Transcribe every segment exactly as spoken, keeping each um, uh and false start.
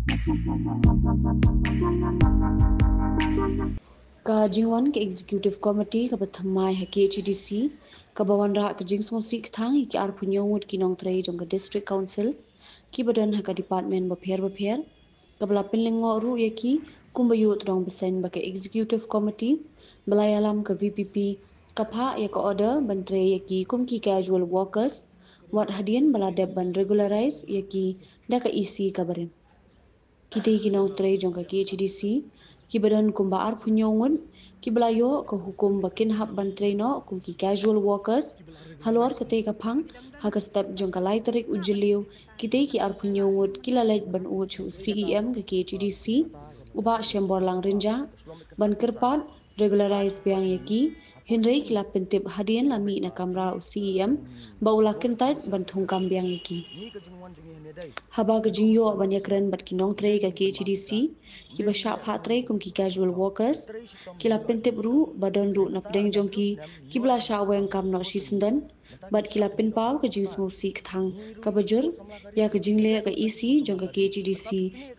Ka jingwan ka Executive Committee kaba thymmai ha K H A D C, kaba wanrah ka jingsngewsih kthang ïa ki arphew hynñiew ngut ki nongtrei jong ka District Council, kiba don ha ka department bapher bapher, kaba la pynlyngngoh ruh ïa ki, kumba ïoh tdong bseiñ ba ka Executive Committee ba la ïalam ka V P P, ka phah ïa ka order ban trei ïa ki kum ki casual workers, wat hadien ba la dep ban regularize ïa ki da ka E C kaba rim. Kitei ki nongtrei jong ka K H A D C, kiba don kumba arphew hynñiew ngut, kiba la ïoh ka hukum ba kin hap ban trei noh kum ki casual workers, halor katei ka phang, ha ka step jong ka lai tarik u Jylliew, kitei ki arphew hynñiew ngut ki la leit ban ud sha u C E M ka K H A D C, u Bah Shemborlang Rynjah, ban kyrpad regularize biang ïa ki, hynrei ki la pyntip hadien la mih na kamra u C E M, ba u la kyntait ban thungkam biang ïa ki. Haba ka jingïoh ban ïakren bad ki nongtrei ka K H A D C, kiba shah phah trei kum ki casual workers, ki la pyntip ruh ba don ruh na pdeng jong ki, kiba la shah weng kam noh shisyndon, bad ki la pynpaw ka jingsngewsih kthang kaba jur ïa ka jingleh ka E C jong ka K H A D C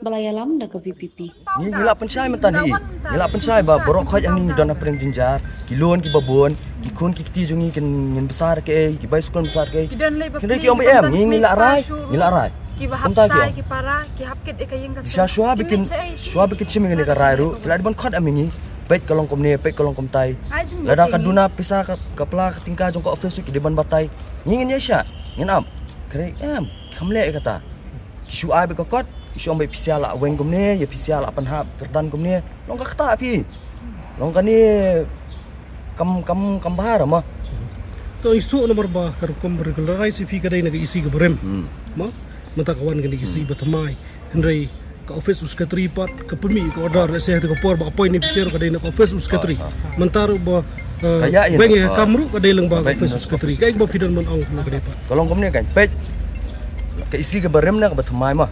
ba la ïalam da ka V P P. Ngi, ngi la pynshai mynta hi. Ngi la pynshai ba baroh khoit hangne ngi don ha pdeng jynjar. Ki loan kiba bun, ki khun ki kti jong ngi kin, ngin bsa da kaei, ki bai skul bsa da kaei. Ki don lei ba, hynrei ki ong ba em, ngi, ngi la rai, ngi la rai. Kumta ki ong. Ki ba hap sai, ki para, ki hap kit ïa ka ïing ka sem. Shuwa, shuwa ba kin, shuwa ba kin shim ïa kane ka rai ruh, ki la dei ban khot em ïa ngi. Peit ka long kumne, peit ka long kumtai. Lada ka duna pisa ka, ka pla ka tyngka jong ka office ruh ki dei ban batai. Ngi ngin ïaishah, ngin ap. Hynrei em, kham leh ïa kata. Ki shu ai beit ka kot, ki shu ong beit phi sha la weng kumne, ïa phi sha la pynhap kyrdan kumne. Long ka kata phi. Long kane kam, kam, kam bha ma. To, ngi sngewthuh namar ba ka rukom regularize phi ka dei na ka E C kaba rim. Hmm. Ma, mynta ka wan kane ka E C ba thymmai. Hynrei ka office u secretary pat ka pynmih ka order, lehse ha ka por ba appoint ne phi sha ruh ka dei na ka office u secretary. Mynta ruh ba, eh, weng ïa ka kam ruh ka dei lang ba ka office u secretary. Kaei ba phi don ban ong kumne pat? Ka long kumne kan, peit. Ka E C kaba rim ne kaba thymmai ma,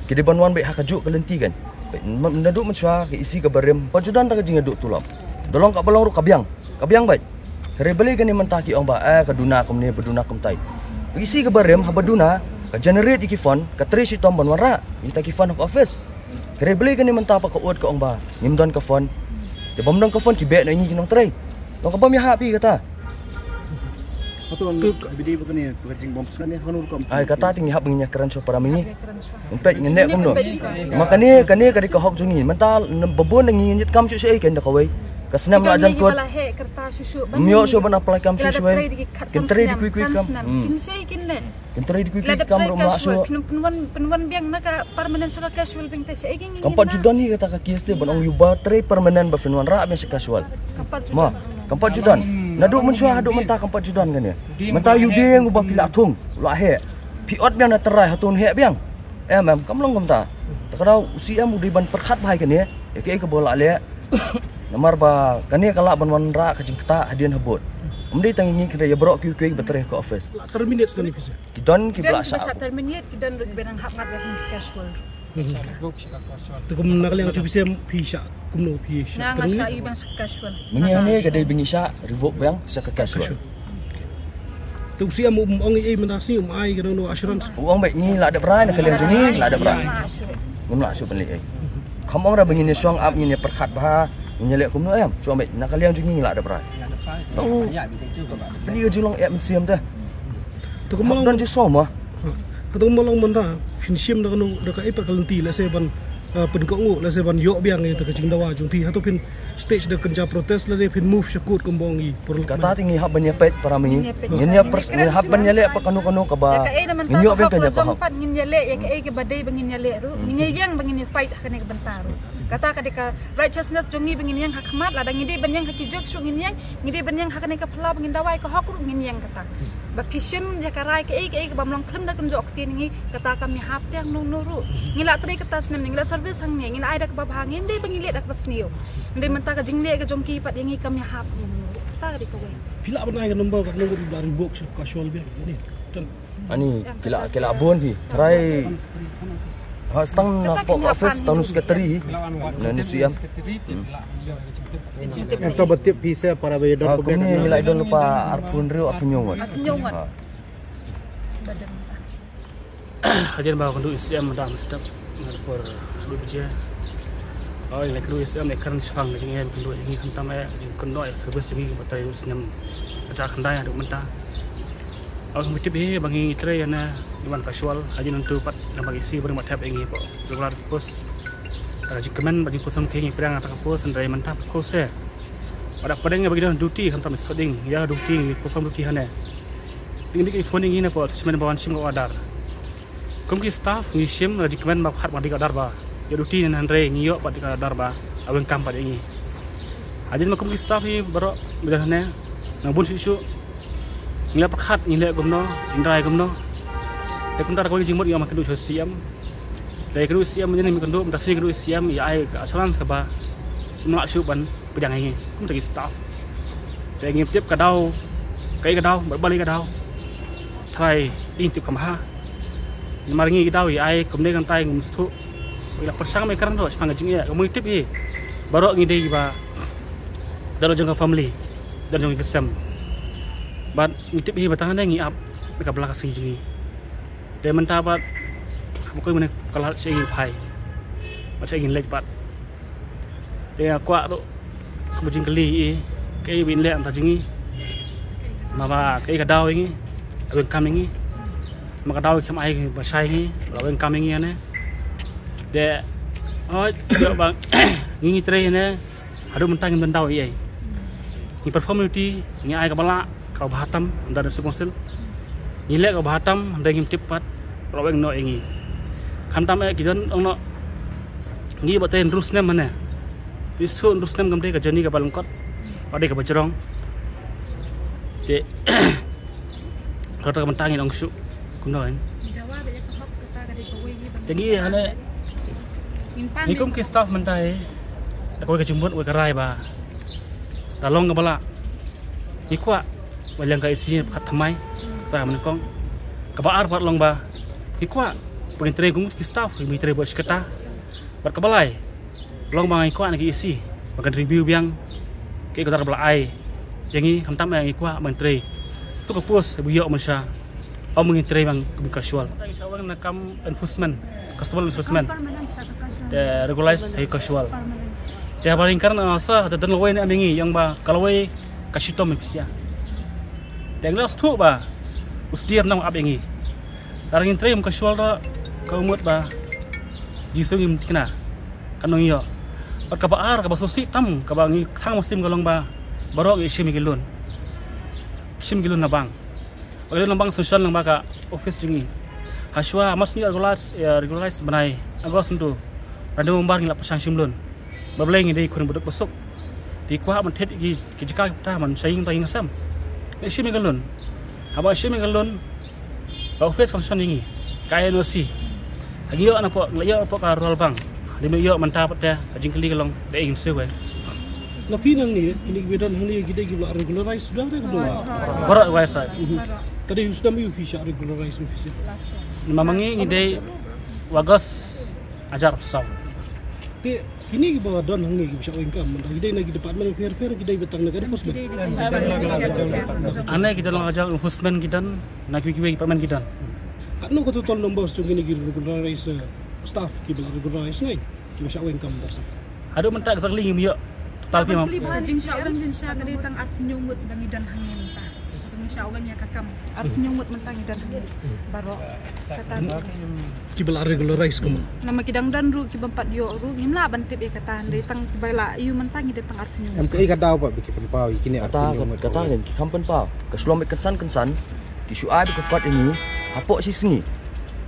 ki dei ban wan beit ha kajuh ka lynti kan. Peit, naduh mynshuwa ka E C kaba rim, pat ju don da ka jingïaduh tulop. Da long kaba long ruh ka biang, ka biang beit. Hynrei balei kane mynta ki ong ba, eh, ka duna kumne, ba duna kumtai. Ka E C kaba rim, haba duna, ka generate ïa ki fund, ka trei shitom ban wanrah ïa kita ki fund ha ka office. Hynrei balei kane mynta pat ka ud ka ong ba ngim don ka fund. Te bym don ka fund ki beh na ngi ki nongtrei. Long ka bym ïahap ïa kata. Hato ngi bidi ba kane ka jingbym skhem ne, hano rukom? Ai, kata te ngi hap ba ngin ïakren shuwa para ma ngi. Ngin peit ngin leh kumno. Ma kane, kane ka dei ka hok jong ngi. Mynta ba bun na ngi ngin ïit kam shuh shuh, eh, kan da kawei. Ka snem la jan kot. Ym ïoh shuh ban apply kam shuh shuh, eh. Kin trei da kiwei kiwei kam. Hmm. Kin trei da kiwei kiwei kam ruh ma shuh. Pynwan, pynwan biang na ka permanent sha ka casual biang te sha ïing. Kam pat ju don hi kata ka case te ban ong ïa uba trei permanent ba phin wanrah biang sha casual. Ma, kam pat ju don. Naduh mynshuwa haduh mynta kam pat ju don kane. Mynta ïa u dieng uba phi la thung, u la heh. Phi ot biang na trai, hato un heh biang? Em, em, kam long kumta. Te ka dei u C M u dei ban pyrkhat bha ïa kane, ïa kaei kaba u la leh. Namar ba kane ka lah ban wanrah ka jingktah hadien habud. Ym dei tang ïa ngi, ka dei ïa baroh kiwei kiwei ba trei ha ka office. Terminate kane phi sha. Ki don kiba la shah terminate, ki don ruh kiba nang hap ngat ïa ka casual. Te kum na ka liang jong phi sha, phi sha kumno, phi sha terminate? Nga nga sha ïa ba sha casual. Ma ngi hangne ka dei ba ngi sha revoke biang sha ka casual. Te u C M um ong ei ei mynta ka sngi, um ai kano kano assurance? U ong beit ngi la dep rai, na ka liang jong ngi la dep rai. Ngim lah shuh ban leh ei. Kham ong ra ba ngin ïa shong ap, ngin ïa pyrkhat bha, ngin ïa leh kumno em. Shu ong beit na ka liang jong ngi la dep rai. Pynlong ka jinglong eh mynsiem te. Te kumno don jingshong ma. Ha, te kumno long mynta phin shim da kano, da kaei pat ka lynti, lehse ban, ah, pynkohnguh, lehse ban ïoh biang ïa ka jingdawa jong phi, hato phin stage da kynja protest, lehse phin move sha court kumba ong i. Kata te ngi hap ban ïa peit para ma ngi. Ngin ïa pers-, ngin hap ban ïa leh pat kano kano kaba ngin ïoh biang ka jingïakynduh. Ngin ïa leh ïa kaei kaba dei ba ngin ïa leh ruh. Ngin ïa ïeng ba ngin ïa fight ha kane ka bynta ruh. Kata ka dei ka righteousness jong ngi ba ngin ïeng ha khmat, lada ngi dei ban ïeng ha ki judge ruh ngin ïeng, ngi dei ban ïeng ha kane ka phyllaw ba ngin dawa ïa ka hok ruh ngin ïeng kata. Ba phi shim ïa ka rai kaei kaei kaba ym long khlem da kynjoh ktien ngi, kata kam ïahap te hangno hangno ruh. Ngi la trei kata snem, ngi la service hangne, ngi la ai da kaba bha, ngim dei ba ngi leh da kaba sniew. Ngi dei mynta ka jingleh ka jong ki pat ïa ngi kam ïahap. Kata ka dei kawei. Phi lah ban ai ka number ka number ba revoke sha casual biang ne. Ani, ki la, ki la bun hi. Trai. Ha, stang na pok office, stang nu secretary hi. Na nu C M. Em, to ba tip phi sa para ba ïa don. Ha, kumne ngi la don lypa arphew hynriew, arphew hynñiew ngut. Arphew hynñiew ngut. Ha. Hadien ba kynduh C M da mynstep. Por dut baje. Oh, ïa kyrduh ïa i C M ïa kren shaphang ka jingeh kyrduh ïa ngi khamtam eh jingkynnoh ïa service jong ngi ba trei u snem ka jaka khyndai haduh mynta. Oh, ngi tip hi ba ngi trei ïa na ngi wan casual, ha jingmut pat na ba ngi si ba ring ba thep ïa ngi po. Regular post. Ka jingkmen ba jingpynsam ki ngi pyrshang ta ka post hynrei mynta post eh. Ba da pdeng ba ngi don duty khamtam i soding ïa duty ngi perform duty hane. Ding ding i phone ïa ngi na po, smen ba wan shim ka order. Kum ki staff ngi shim la jingkmen ba khot ba dei ka order ba ïa duty ne hynrei ngi ïoh pat dei ka order ba a weng kam pat ïa ngi. Hadien ma kum ki staff ngi baroh ba jan hane nang bun shuh shuh ngi la pyrkhat ngi leh kumno, ngi rai kumno. Te kumta da kawei ka jingmut ïa ma kynduh sha C M. Te kynduh C M ïa ngi kynduh mynta sngi kynduh C M ïa ai ka assurance kaba ym lah shuh ban pdiang ïa ngi kumta ki staff. Te ngi tip ka daw, kaei ka daw, balei ka daw. Trai ding tip kham ha. Namar ngi ki daw ïa ai kumne kan tai ngum sthu. Ïa la pyrshang mai kran ro shaphang ka jingeh ka mui tip hi. Baroh ngi dei ba da jong ka family, da jong ka sem. Bad ngi tip hi ba tang ne ngi ap ka bla ka sngi jong ngi. Te mynta bad ba koi mane ka lad sha ngi phai. Bad sha ngi lek bad Te nga kwah ruh kaba jingkylli i kaei ba in leh mynta jong ngi. Ma ba kaei ka daw ïa ngi, a weng kam ïa ngi. Ma ka daw kam ai ba shai ïa ngi, a weng kam ïa ngi ane. Te hoi ïoh ba ngi ngi trei ane. Haduh mynta ngim don daw ei ei. Ngi perform duty, ngi ai kaba lah, kaba bha tam, ynda da District Council. Ngi leh kaba bha tam, ynda ngim tip pat, la weng noh ïa ngi. Khamtam eh ki don ong noh ngi ba te hynriew snem mane. Ïa shu hynriew snem kam dei ka journey kaba lyngkot, ba dei kaba jrong. Te kata ka bynta ngin ong shu kumno kan. Te ngi hane ngi kum ki staff mynta eh, da kawei ka jingmut, kawei ka rai ba da long kaba lah. Ngi kwah ba liang ka A C pat thymmai, ta mynnyngkong. Kaba ar pat long ba ngi kwah ba ngin trei kum ki staff, ngin trei bad shi katta. Bad kaba lai long ba ngi kwah na ki A C ba kan review biang ki order ba la ai ïa ngi, khamtam eh ngi kwah ba ngin trei tu ka post ba ïoh mynsha. Ym ngi trei biang kum casual. Ngi sa weng na kam enforcement, customer enforcement. Te regularize ha casual. Te haba ring kren na sa te don lawei ne em ïa ngi, ïa ba ka lawei ka shitom pisa. Te ngi la sngewthuh ba u sdier nang ap ïa ngi. Lada ngin trei kum casual ruh ka mut ba jingsngew ngim tikna. Ka nongïoh. Bad kaba ar kaba sngewsih tam kaba ngi khang mynsiem ka long ba baroh ngi shim ïa ki loan. Shim ki loan na bank. Ba ki loan na bank solution lang ba ka office jong ngi. Hashwa mas ngi regularize, ïa, regularize bnai August ntu. Lada November ngi la pyrshang shim loan. Ba balei ngi dei khun ba duk ba suk. Te kwah ban thied ki, ki jaka ki pyrta ban shai ïing ta ïing sem. Ngi shim ïa ka loan. Haba shim ïa ka loan ka office ka solution ïa ngi. Ka N O C. Ka ngi ïoh na pdeng, la ïoh na pdeng ka rural bank. Lada ym ïoh mynta pat te ka jingkylli ka long dei ngin siew eh. Na phi nangne, kine kiba don hangne ki dei kiba la regularize suda re ka dei? Baroh regularize. Ka dei u snem aïu phi shah regularize ma phi seh? Namar ma ngi ngi dei August hajar arphew saw. Te kine kiba don hangne kiba shah weng kam, mynta ki dei na ki department pher pher, ki dei ba tang na ka enforcement? Ane ki don la ka jong enforcement ki don, na kiwei kiwei department ki don. Katno ka total numbers jong kine ki regularize, eh, staff kiba la regularize ngai kiba shah weng kam mynta sa? Haduh mynta exactly ngim ïoh total phi, mam. Ka jingshah weng jingshah ka dei tang arphew ngut ba ngi don hangne mynta. Ba ngi shah weng ïa ka kam arphew ngut mynta ngi don hangne. Baroh kata kiba la regularize kumno? Namar ki dang don ruh kiba ym pat ïoh ruh ngim lah ban tip ïa kata, dei tang kiba la ïoh mynta ngi dei tang arphew ngut. Em, kaei ka daw ba ki pynpaw ïa kine arphew ngut? Kata kan ki kam pynpaw ka shlom bad kynsan kynsan. Ki shu ai bad ka kot ïa ngi hapoh shi sngi.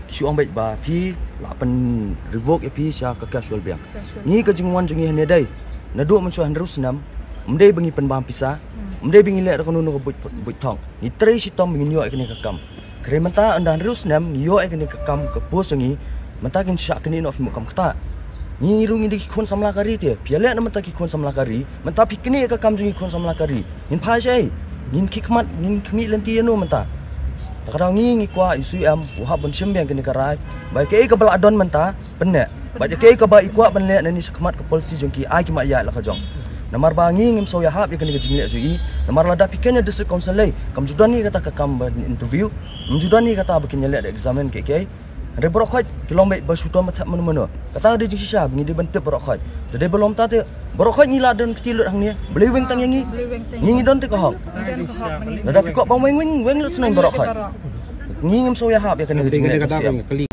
Ki shu ong bad ba phi lah pyn revoke ïa phi sha ka casual biang. Ngi ka jingwan jong ngi hangne dei naduh mynshuwa hynriew snem ym dei ba ngi pynbam pisa, ym dei ba ngi leh da kano kano ka buit, buit thong. Ngi trei shitom ba ngin ïoh ïa kane ka kam. Hynrei mynta ynda hynriew snem ngi ïoh ïa kane ka kam, ka post jong ngi. Mynta kin shah kane noh phi mut kam kata. Ngi ruh ngi dei ki khun samla ka ri te phi ïaleh na mynta ki khun samla ka ri. Mynta phi knieh ka kam jong ngi khun samla ka ri. Ngin phai shaei? Ngin khie khmat, ngin khmih lynti ïano mynta? Ta ka daw ngi ngi kwah ïa u C M u hap ban shim biang kane ka rai. Ba kaei kaba la don mynta pynneh. Bad kaei kaba i kwah ban leh nangne shakhmat ka policy jong ki ai ki ma ïaid la ka jong. Namar ba ngi ngim sngew ïahap ïa kane ka jingleh jong i. Namar lada phi khein ïa District Council lei kam ju don ïa kata ka kam ban interview. Kam ju don ïa kata ba kin ïaleh da examine kaei kaei. Hynrei baroh khoit ki long beit ba shu tam ba thep mano mano. Kata ka dei jingshisha ba ngi dei ban tip baroh khoit. Da dei ba long ta te baroh khoit ngi la don kti lut hangne. Balei weng tang ïa ngi? Ngi ngi don te ka hok. Lada phi kwah ban weng weng weng lut sngewbha baroh khoit. Ngi ngim sngewbha ïahap ïa kane ka jingeh.